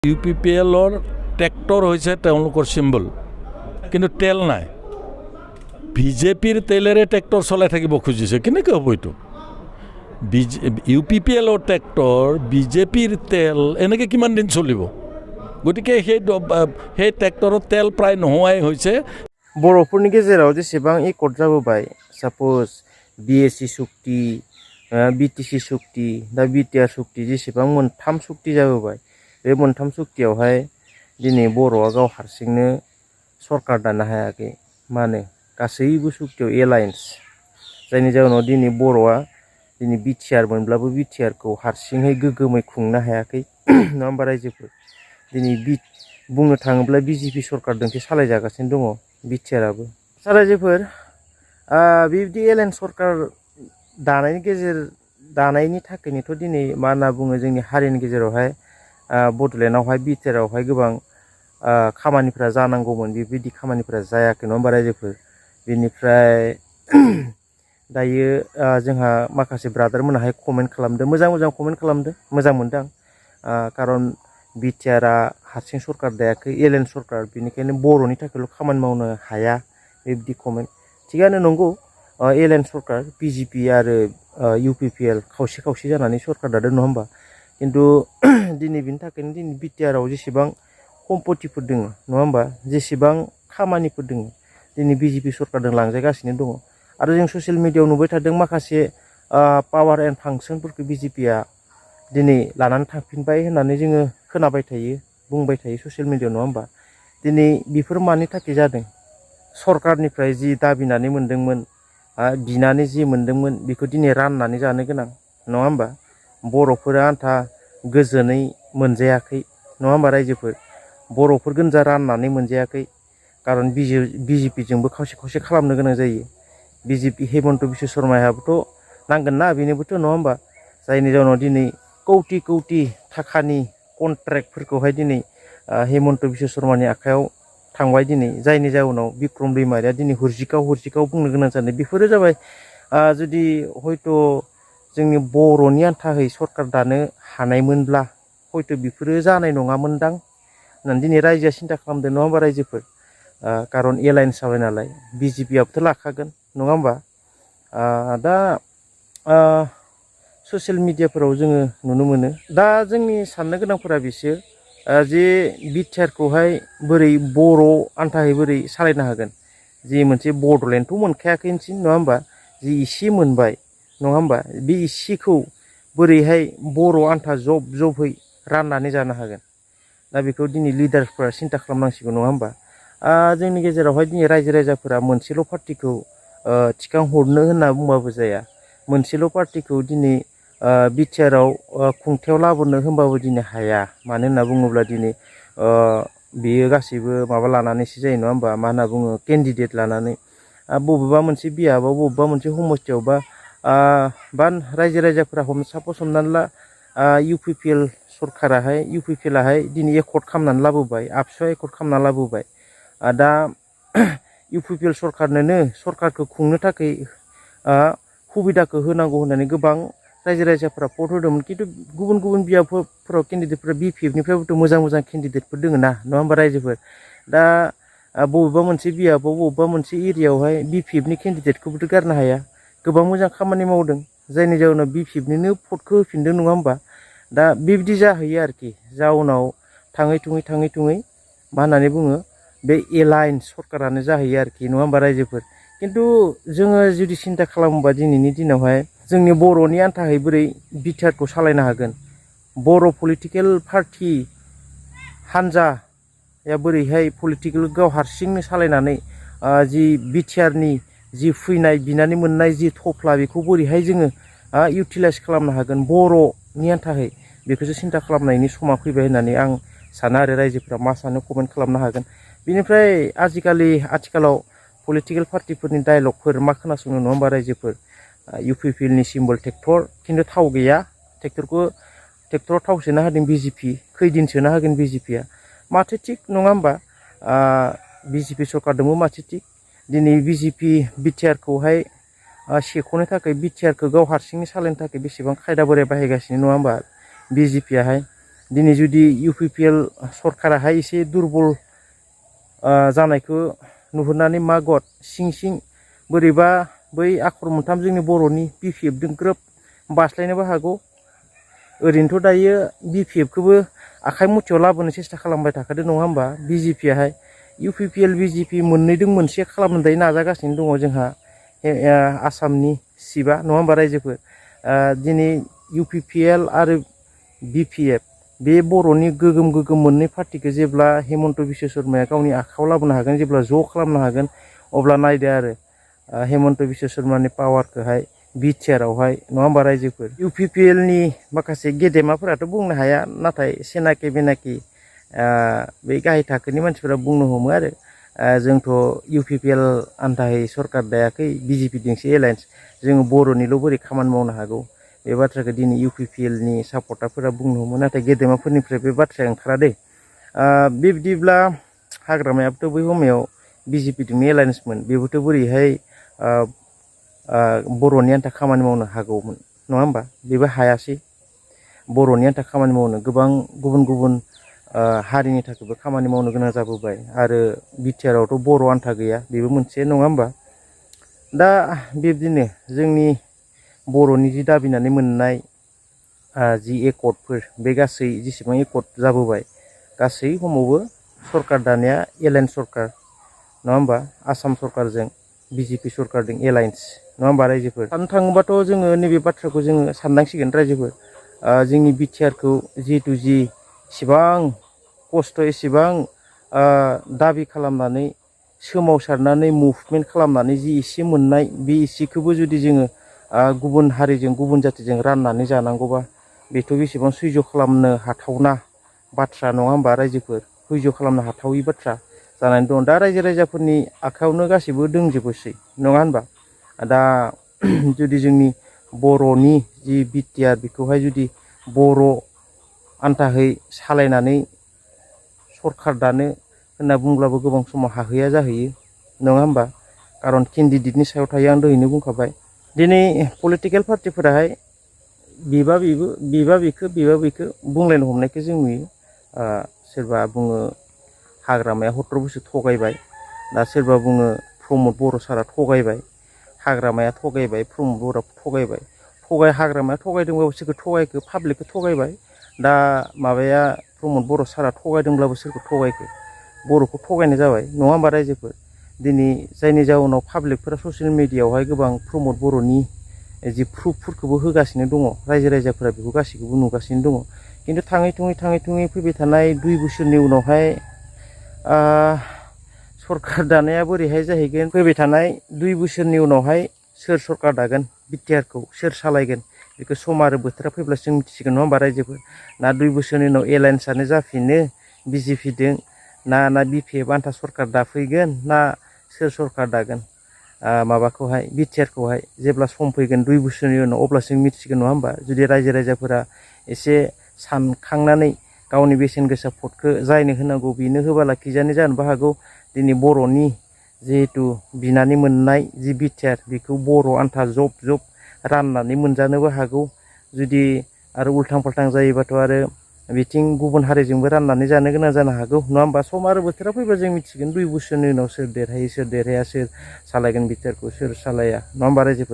UPPLৰ tractor হৈছে তেওঁলোকৰ symbol, কিন্তু তেল নাই। বিজেপিৰ তেলেৰে ট্ৰেক্টৰ চলাই থাকিব খুজিছে, কেনেকৈ হ'ব এইটো? UPPLৰ ট্ৰেক্টৰ, বিজেপিৰ তেল, এনেকৈ কিমান দিন চলিব? গতিকে সেই ট্ৰেক্টৰত তেল প্ৰায় নোহোৱাই হৈছে। बर'फोरनि गेजेराव जेसेबां एकर्ड जाबोबाय, साप'ज BSc सुक्ति, BTC सुक्ति, दा BTR सुक्ति, जेसेबां मोनथाम सुक्ति जाबोबाय, बे मोनथाम सुक्तियावहाय दिनै बर'आ गाव हारसिंनो सरकार दानो हायाखै। मानो? गासैबो सुक्तियाव एलायन्स, जायनि जाहोनाव दिनै बर'आ दिनै बिटिआर मोनब्लाबो बिटिआरखौ हारसिङै गोग्गोमै खुंनो हायाखै, नङा होमबा रायजोफोर? दिनै बुंनो थाङोब्ला बिजेपि सरकारजोंसो सालायजागासिनो दङ बिटिआरआबो। रायजोफोर, बिब्दि एलायन्स सरकार दानायनि थाखायनोथ' दिनै मा होनना बुङो, जोंनि हारिनि गेजेरावहाय बड'लेण्डआवहाय बिटिआरआवहाय गोबां खामानिफ्रा जानांगौमोन, बेबायदि खामानिफ्रा जायाखै, नङा होमबा रायजोफोर? बेनिफ्राय दायो जोंहा माखासे ब्रादारमोनाहाय कमेन्ट खालामदों, मोजां कमेन्ट खालामदों, मोजां मोनदों आं। खारन बिटिआरआ हारसिं सरकार दायाखै, एलायन्स सरकार, बेनिखायनो बर'नि थाखायल' खामानि मावनो हाया, बेबायदि कमेन्ट। थिगानो नंगौ, एलायन्स सरकार बिजेपि आरो UPPL खावसे जानानै सरकार दादों, नङा होमबा? खिन्थु दिनै बिनि थाखायनो दिनै बिटिआरआव जेसेबां सम्पतिफोर दङ, नङा होमबा, जेसेबां खामानिफोर दङ, दिनै बिजेपि सरकारजों लांजागासिनो दङ। आरो जों ससियेल मिडियायाव नुबाय थादों माखासे पावार एन्ड फांसनफोरखौ बिजेपिआ दिनै लानानै थांफिनबाय होननानै जोङो खोनाबाय थायो, बुंबाय थायो ससियेल मिडियायाव, नङा होमबा? दिनै बेफोर मानि थाखाय जादों? सरकारनिफ्राय जि दाबिनानै मोनदोंमोन, बिनानै जि मोनदोंमोन, बेखौ दिनै राननानै जानो गोनां, नङा होमबा? बर'फोरा आन्था गोजोनै मोनजायाखै, नङा होमबा रायजोफोर? बर'फोर गोनजा राननानै मोनजायाखै, खारन बिजेपिजोंबो खावसे खालामनो गोनां जायो। बिजेपि हेमन्त बिश्व शर्मायाबोथ' नांगोन ना, बेनोबोथ', नङा होमबा? जायनि जाउनाव दिनै कौटि थाखानि कन्ट्रेक्टफोरखौहाय दिनै हेमन्त बिश्व शर्मानि आखायाव थांबाय दिनै, जायनि जाउनाव बिक्रम दैमारिया दिनै हुरजिखाव बुंनो गोनां जादों। बेफोरो जाबाय जुदि हयथ' जोंनि बर'नि आन्थाहै सरकार दानो हानायमोनब्ला हयथ' बेफोरो जानाय नङामोनदां होननानै दिनै रायजोआ सिन्था खालामदों, नङा होमबा रायजोफोर? खारन एलायन्स जाबाय नालाय, बिजेपिआबोथ' लाखागोन, नङा होमबा? दा ससियेल मिडियाफोराव जोङो नुनो मोनो। दा जोंनि साननो गोनांफोरा बिसो जे बिटिआरखौहाय बोरै बर' आन्थाहै बोरै सालायनो हागोन? जि मोनसे बड'लेण्डथ' मोनखायाखैनोसै, नङा होमबा? जि इसे मोनबाय, नङा होमबा? बे इसेखौ बोरैहाय बर' आन्था जबै राननानै जानो हागोन? दा बेखौ दिनै लिडारफोरा सिन्था खालामनांसिगौ, नङा होमबा? जोंनि गेजेरावहाय दिनै रायजो राजाफोरा मोनसेल' पार्टिखौ थिखांहरनो होनना बुंबाबो जाया। मोनसेल' पार्टिखौ दिनै बिटिआरआव खुंथायाव लाबोनो होनबाबो दिनै हाया। मानो होनना बुङोब्ला दिनै बेयो गासैबो माबा लानानैसो जायो, नङा होमबा? मा होनना बुङो, केन्डिडेट लानानै बबेबा मोनसे बियाबाव, बबेबा मोनसे समस्थियाव बा रायजो राजाफोरा सापस हमनानै ला UPPL सरकाराहाय, UPPLआहाय दिनै एकर्ड खालामनानै लाबोबाय, आबसुआ एकर्ड खालामनानै लाबोबाय। दा UPPL सरकारखौ खुंनो थाखाय सुबिदाखौ होनांगौ होननानै गोबां रायजो राजाफोरा भट होदोंमोन। खिन्थु गुबुन बियाबफोराव केन्डिडेटफोरा BPFनिफ्रायबोथ' मोजां केन्डिडेटफोर दङ ना, नङा होमबा रायजोफोर? दा बबेबा मोनसे बियाबाव, बबेबा मोनसे एरियायावहाय BPFनि केन्डिडेटखौबोथ' गारनो हाया। गोबां मोजां खामानि मावदों, जायनि जाउनाव BPFनिनो भटखौ होफिनदों, नङा होमबा? दा बेबायदि जाहैयो आरोखि। जाउनाव थाङै थुङै मा होननानै बुङो, बे एलायन्स सरकारानो जाहैयो आरोखि, नङा होमबा रायजोफोर? खिन्थु जोङो जुदि सिन्था खालामोबा दिनैनि दिनावहाय जोंनि बर'नि आन्थाहै बोरै बिटिआरखौ सालायनो हागोन? बर' पलिटिकेल पार्टि हान्जाया बोरैहाय पलिटिकेल गाव हारसिंनो सालायनानै जि बिटिआरनि जि फैनाय बिनानै मोननाय जि थफ्ला, बेखौ बोरैहाय जोङो इउटिलाइज खालामनो हागोन बर'नि आन्थाहै? बेखौसो सिन्था खालामनायनि समा फैबाय होननानै आं सानो। आरो रायजोफोरा मा सानो कमेन्ट खालामनो हागोन। बेनिफ्राय आथिखालाव पलिटिकेल पार्टिफोरनि डायलगफोर मा खोनासंनो, नङा होमबा रायजोफोर? UPPLनि सिम्बल ट्रेक्टर, खिन्थु थाव गैया। ट्रेक्टराव थाव सोना होदों बिजेपि, खैदिन सोना होगोन बिजेपिआ? माथो थिग, नङा होमबा? बिजेपि सरकार दंबो माथो थिग? दिनै बिजेपि बिटिआरखौहाय सेख'नो थाखाय, बिटिआरखौ गाव हारसिंनो सालायनो थाखाय बेसेबां खायदा बोराय बाहायगासिनो, नङा होमबा बिजेपिआहाय? दिनै जुदि UPPL सरकाराहाय एसे दुरबल जानायखौ नुहुरनानै मा गद सिं सिं बोरैबा बै आखर मोनथाम जोंनि बर'नि BPF जों ग्रोब बास्लायनोबो हागौ। ओरैनोथ' दायो BPF खौबो आखाइ मुथियाव लाबोनो सेस्था खालामबाय थाखादो नङा होमबा BJP आहाय UPPL BJP मोननैदों मोनसे खालामनो दायो नाजागासिनो दङ जोंहा आसामनि सिबा नङा होमबा रायजोफोर दिनै UPPL आरो BPF बे बर'नि गोगोम मोननै पार्टिखौ जेब्ला हेमन्त बिश्व शर्माया गावनि आखायाव लाबोनो हागोन जेब्ला ज' खालामनो हागोन अब्ला नायदो आरो हेमन्त बिश्व शर्मानि पावारखौहाय बिटिआरआवहाय नङा होमबा रायजोफोर UPPL नि माखासे गेदेमाफोराथ' बुंनो हाया नाथाय सेनाखि बेनाखि बे गाहाय थाखोनि मानसिफोरा बुंनो हमो आरो जोंथ' UPPL आन्थायै सरकार दायाखै BJP जोंसो एलायन्स जोङो बर'निल' बोरै खामानि मावनो हागौ बे बाथ्राखौ दिनै UPPL नि सापर्टारफोरा बुंनो हमो नाथाय गेदेमाफोरनिफ्राय बे बाथ्राया ओंखारा दै बेबायदिब्ला हाग्रामायाबोथ' बै समायाव BJP जोंनो एलायन्समोन बेबोथ' बोरैहाय बर'नि आन्था खामानि मावनो हागौमोन नङा होमबा बेबो हायासै बर'नि आन्था खामानि मावनो गोबां गुबुन हारिनि थाखायबो खामानि मावनो गोनां जाबोबाय आरो बिटिआरआवथ' बर' आन्था गैया बेबो मोनसे नङा होमबा दा बिब्दिनो जोंनि बर'नि जि दाबिनानै मोननाय जि एकर्डफोर बे गासै जेसेबां एकर्ड जाबोबाय गासै समावबो सरकार दानाया एलायन्स सरकार नङा होमबा आसाम सरकारजों BJP सरकारजों एलायन्स नङा होमबा रायजोफोर साननो थाङोबाथ' जोङो नैबे बाथ्राखौ जोङो साननांसिगोन रायजोफोर जोंनि बिटिआरखौ जिहेतु जि इसेबां खस्थ' एसेबां दाबि खालामनानै सोमावसारनानै मुभमेन्ट खालामनानै जि एसे मोननाय बे एसेखौबो जुदि जोङो गुबुन हारिजों गुबुन जातिजों राननानै जानांगौबा बेथ' बेसेबां सैज्य खालामनो हाथावना बाथ्रा नङा होमबा रायजोफोर सैज्य खालामनो हाथावि बाथ्रा जानानै दं दा रायजो राजाफोरनि आखायावनो गासैबो दंजोबोसै नङा होनबा दा जुदि जोंनि बर'नि जि बिटिआर बेखौहाय जुदि बर' आन्थाहै सालायनानै सरकार दानो होनना बुंब्लाबो गोबां समाव हाहैया जाहैयो नङा होमबा खारन केन्डिडेटनि सायाव थायो आं दहायनो बुंखाबाय दिनै पलिटिकेल पार्टिफोराहाय बिबा बेखौ बुंलायनो हमनायखौ जों नुयो सोरबा बुङो हाग्रामाया 17 बोसोर थगायबाय दा सोरबा बुङो प्रमद बर' सारा थगायबाय हाग्रामाया थगायबाय प्रमद बर'आ थगायबाय हाग्रामाया थगायदोंबाबो सोरखौ थगायखो पाब्लिकखौ थगायबाय दा माबाया प्रमद बर' सारा थगायदोंब्लाबो सोरखौ थगायखो बर'खौ थगायनाय जाबाय नङा होमबा रायजोफोर दिनै जायनि जाउनाव पाब्लिकफोरा ससियेल मिडियायावहाय गोबां प्रमद बर'नि जि प्रुफफोरखौबो होगासिनो दङ रायजो राजाफोरा बेखौ गासैखौबो नुगासिनो दङ खिन्थु थाङै थुङै फैबाय थानाय 2 बोसोरनि उनावहाय सरकार दानाया बोरैहाय जाहैगोन फैबाय थानाय 2 बोसोरनि उनावहाय सोर सरकार दागोन बिटिआरखौ सोर सालायगोन बेखौ सम आरो बोथोरा फैब्लासो जों मिथिसिगोन नङा होमबा रायजोफोर ना 2 बोसोरनि उनाव एलायन्सआनो जाफिनो BJP जों ना BPF आन्था सरकार दाफैगोन ना सोर सरकार दागोन माबाखौहाय बिटिआरखौहाय जेब्ला सम फैगोन 2 बोसोरनि उनाव अब्लासो जों मिथिसिगोन नङा होमबा जुदि रायजो राजाफोरा एसे सानखांनानै गावनि बेसेन गोसा भटखौ जायनो होनांगौ बेनो होबाला खिजानो जानोबो हागौ दिनै बर'नि जिहेतु बिनानै मोननाय जि बिटिआर बेखौ बर' आन्था जब राननानै मोनजानोबो हागौ जुदि आरो उल्थां फाल्थां जायोबाथ' आरो बिथिं गुबुन हारिजोंबो राननानै जानो गोनां जानो हागौ नङा होमबा सम आरो बोथोरा फैबा जों मिथिगोन 2 बोसोरनि उनाव सोर देरहायो सोर देरहाया सोर सालायगोन बिटिआरखौ सोर सालाया नङा होमबा रायजोफोर